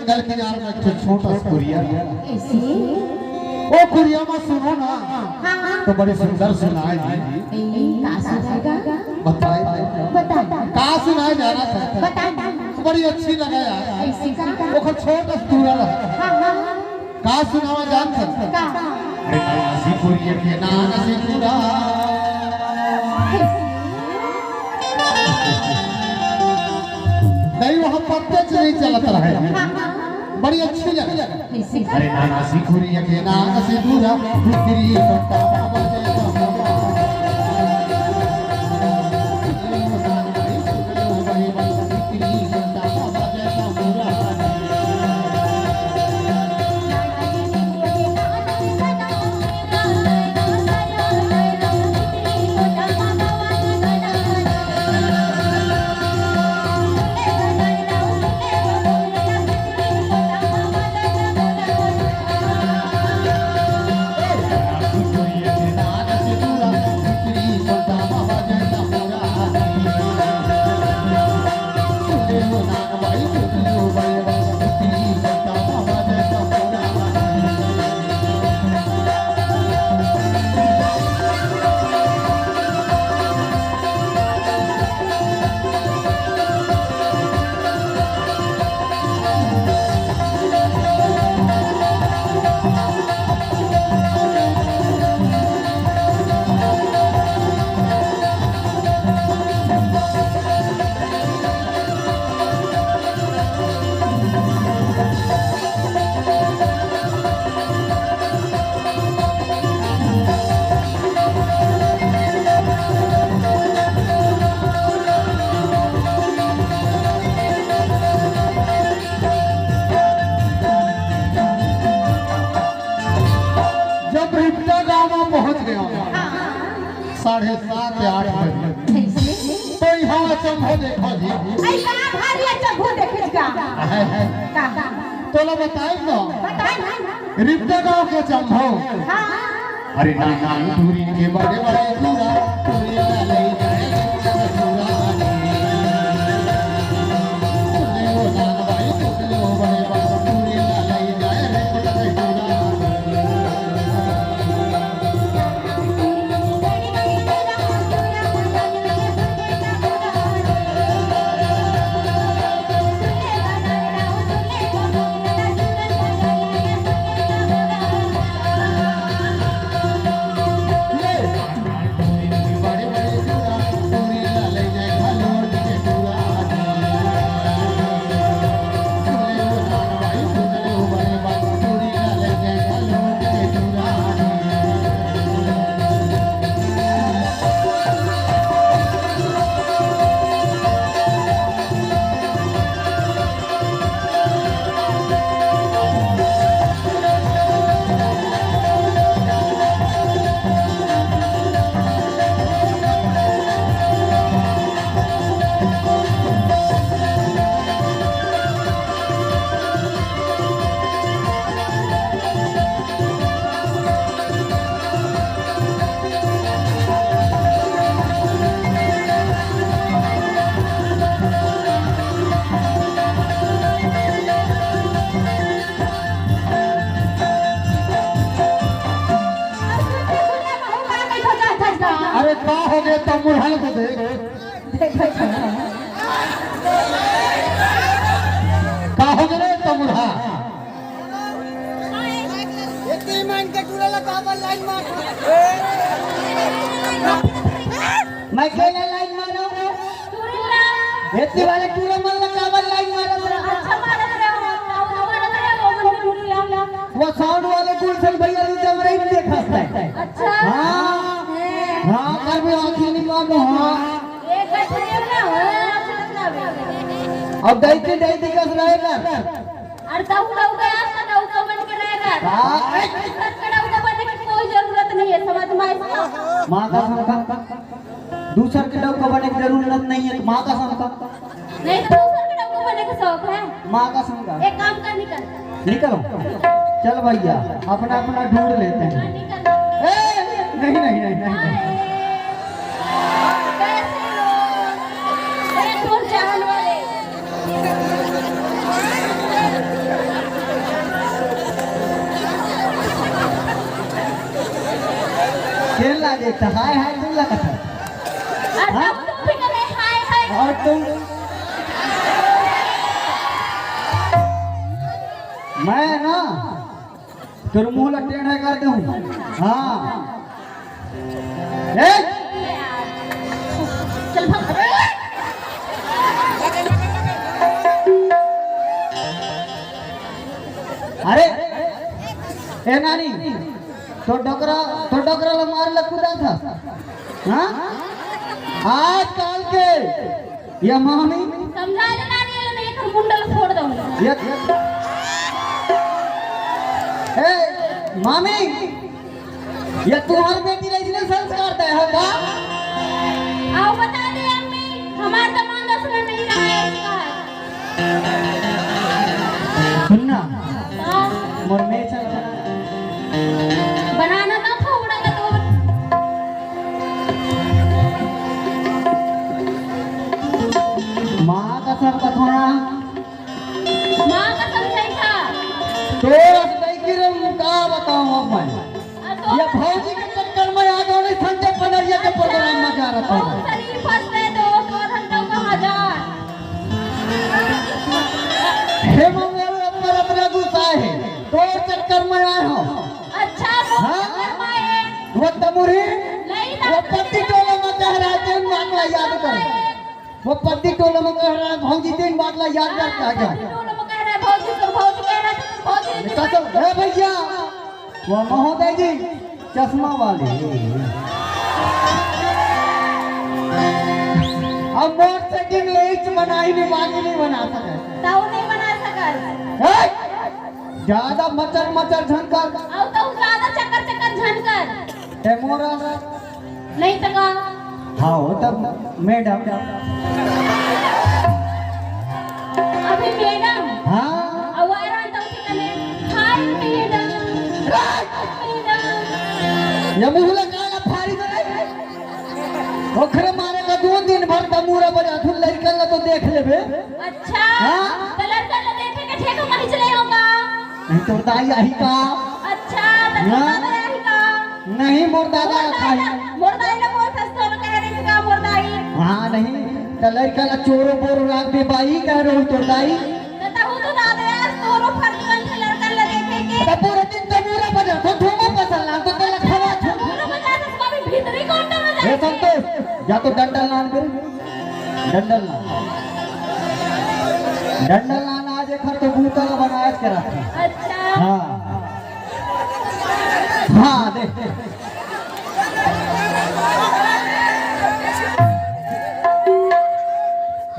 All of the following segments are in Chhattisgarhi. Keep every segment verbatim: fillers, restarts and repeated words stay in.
कल के यार मैं तो छोटा सा कुरिया। ऐसे? ओ कुरिया में सुनो ना, हाँ। तो बड़ी सुंदर सुनाई जी। ए, का सुनाएगा? बताई। बताई। का सुनाई जाना था? बताई। बड़ी अच्छी लगा यार। ऐसे का? ओकर छोटा सा टूरा रहा। हाँ, हाँ। का सुनावा जान सकता? का? अरे नाना सिकुरिया के नाना सिकुरा। नहीं, वहाँ पत्ते से नहीं चलत रहे। बड़ी अच्छी लगे। अरे नाना सिकुरिया के नाना सिकुरा, भीतरी पत्ता बाबा जय बाबा। जब रिप्टा गांव में पहुंच गया, साढ़े सात या आठ बजे, तो यहाँ अचंभो देखा जी। ऐ का भारी अचंभो देखे का? है, है। का? तोला बताई तो। बताई। रिप्टा गांव के अचंभो। हाँ। अरे नाना टूरी के बड़े बड़े चूड़ा, टूरी ला ले जाए रे पुटक चूड़ा रे। सुन ले वो नाना भाई, सुन ले वो बड़े बाबू, टूरी ला ले जाए रे पुटक चूड़ा रे। अरे का हो गया, तमुरहा ल तो देख। का हो गया रे तमुरहा? एती मन के टूरा ला काबर लाइन मार। मैं केला लाइन मारो। एती वाले टूरा मन ला काबर लाइन मारो। अच्छा मारत रहे हो, काऊ मारत रहे हो, मन के टूरा ला। वो साउंड वाले गुलशन भैया जी जब रही देखत है। अच्छा। हाँ। हाँ, कर भी आँखी नहीं मानो, हाँ। ये कैसे ना हो, अच्छा ना हो। अब दैती दैती कस रहेगा। अरे तहु डौका यार, तो डौका बन के रहेगा। हाँ। दूसर के डौका बने की कोई जरूरत नहीं है, समझ में आया? माँ कसम का, दूसर के डौका बने की जरूरत नहीं है, माँ कसम का। नहीं तो दूसर के डौका बने का शौक है। माँ कसम का। एक काम कर, निकल। निकलो। चल भैया, अपना अपना ढूंढ लेते हैं। हाँ, निकल। ए, नहीं, नहीं, नहीं, नहीं। हाय। कैसे हो? ए, तोर चाहन वाले। तो हाय हाय तुम लगत है। और हाँ? तुम भी करे हाय हाय। और तुम, मैं ना तेरे मुंह ला टेढ़ा कर दूं। हाँ। ए? चल भाग। अरे, ए नानी, तो डोकरा, तो डोकरा ला मार ला कूदा था। हाँ? आजकल के ये मामी। समझा ले नानी, ये नहीं तो मुंडल फोड़ दूंगा। ये, ए, मामी, ये तुम्हार बेटी ला इसने संस्कार दे है का? आओ बता दे अम्मी, हमार दमाद असर नहीं रहा है इसका। सुनना, हाँ। मोर मेच बनाना ना था उड़ा का तो। माँ का सर कथोना। माँ कसम सही था। तो रसदाई की रंग का बताऊं अब मैं? आ, तो ये भौजी के चक्कर में आ गया, नहीं संजय पनरिया के प्रोग्राम में जा रहा था। बहुत शरीफ हंसते तो, तो घंटों का हजार। हे मंगल पर अपना गुस्सा है, तो चक्कर में आए हो। अच्छा, वो हाँ? चक्कर में है। वो तमुरी, नहीं वो था। पत्ती टोला में कह रहा है, तुम बात ला याद करो। वो पद्दी टोला में कह रहा है, भौजी तीन बात ला याद रख के आ गया। पद्दी टोला में कह रहा है, भौजी तो भौजी कह रहा है, तो भौजी ने कसम है भैया, वो महोदय जी, चश्मा वाले। अब मोटरसाइकिल ले इच बनाई नहीं, बाकी नहीं बना सके। ताऊ नहीं बना सका। ए! ज्यादा मचर मचर झनकर। अब तो ज्यादा चक्कर चक्कर झनकर। ए मोरा। नहीं तो का? हाँ, हो तब मैडम। अभी मैडम। हाँ। अउ आ रहा है तो उसे कहने, "हाय मैडम, मैडम।" ये मुंह लगा ला फारी तो नहीं। ओखरे मारे का दो दिन भर दमूरा बजा, तू लड़कन ला तो देख लेबे। अच्छा। हाँ? तो लड़कन ला देखे के ठेका कहीं चले होगा। नहीं तो दाई आही का। अच्छा, तो हाँ? दादा आही का। नहीं, मोर दादा मोर खाई। दाई ला, मोर दाई ला बोल, सस तोर कह रही का मोर दाई। हाँ, नहीं, त लड़का ला चोरो बोरो राख दे बाई, कह रही तोर दाई। त तहु तो दादा यार, तोरो फर्ज बनथे लड़का ला देखे के। त पूरे दिन तो मुरा बजा, तो धूमो पसंद ना, तो तेला खवा छो। मुरा बजा, तो कभी भीतरी कोंटा बजा। ए संतोष, जा तो डंडल लान दे। डंडल लान। डंडल लान आज एक हर तो भूतल बनाया के रखे। अच्छा। हाँ। हाँ, देख।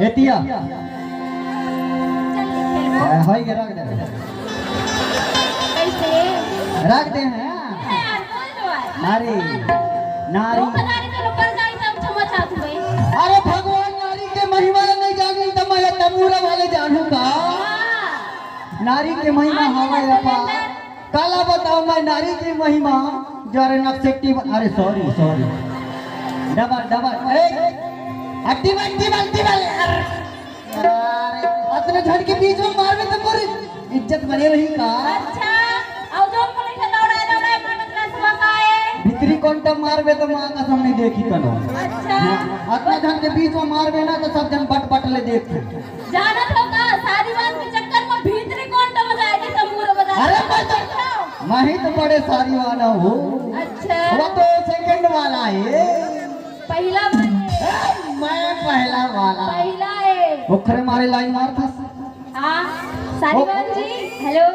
एतिया। चल, लिखे। ए, होई के रख दे। कैसे? रख दे हैं। अरे यार, बोल दो यार। नारी, नारी। धोखाधड़ी तो लोग कर जाए, सब समझ आ तुम्हें। अरे भगवान नारी के महिमा नहीं जानी तो मैं तमूरा वाले जानू का। हाँ। नारी के महिमा आज हवा ये अपार। सिलेंडर काला बताओ मैं नारी की महिमा, जरे नक्शेटी ब-, अरे सॉरी, सॉरी, डबल, डबल, ए, अट्टी बल, अट्टी बल, अट्टी बल, अरे, अतने झन के बीच में मारबे तो पूरी इज्जत बने रही का? अच्छा, अउ जोन को लेके दौड़ा, दौड़ा, मानत रसवा का है। भीतरी कोंटा मारबे तो माँ कसम नहीं देखी कनो। अच्छा। हाँ, अतना झन के बीच में मारबे ना तो सब जन बट बट ले देखथे। जानत हो का, सारीवान के चक्कर में भीतरी कोंटा बजाए के तमूर बजा। अरे मैं तो, मैं ही तो बड़े सारीवान हूँ। अच्छा। वो तो सेकंड वाला है। पहला वाला है। ए, मैं पहला वाला। पहला है। ओखरे मारे लाइन मार था। हाँ, सारीवान जी, हेलो।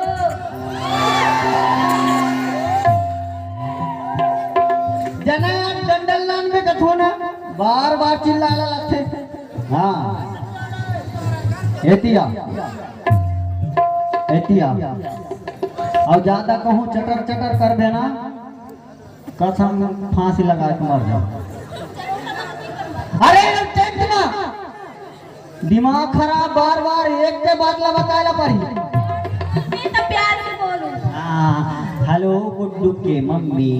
जना यार डंडल लान में कथो ना, बार बार चिल्लाला लगथे। हाँ। एतिया। एतिया। अउ ज्यादा कहूँ चटर चटर करबे ना, कसम फांसी लगा के मर जाओ। अरे टेंट ना। दिमाग खराब, बार बार एक के बात ला बताए ला पड़ी। मैं तो प्यार से बोलूं। हाँ, हेलो गुड्डू के मम्मी।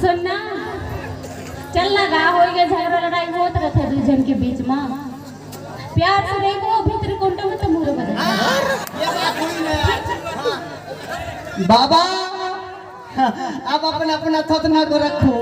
सुन ना, चल ना गा, होई गे झगड़ा लड़ाई होत रथे दू झन के बीच म। प्यार से रहिबो, भीतरी कोंटा म त मुरो बदल। बाबा, अब अपन अपन थोथना को रखो।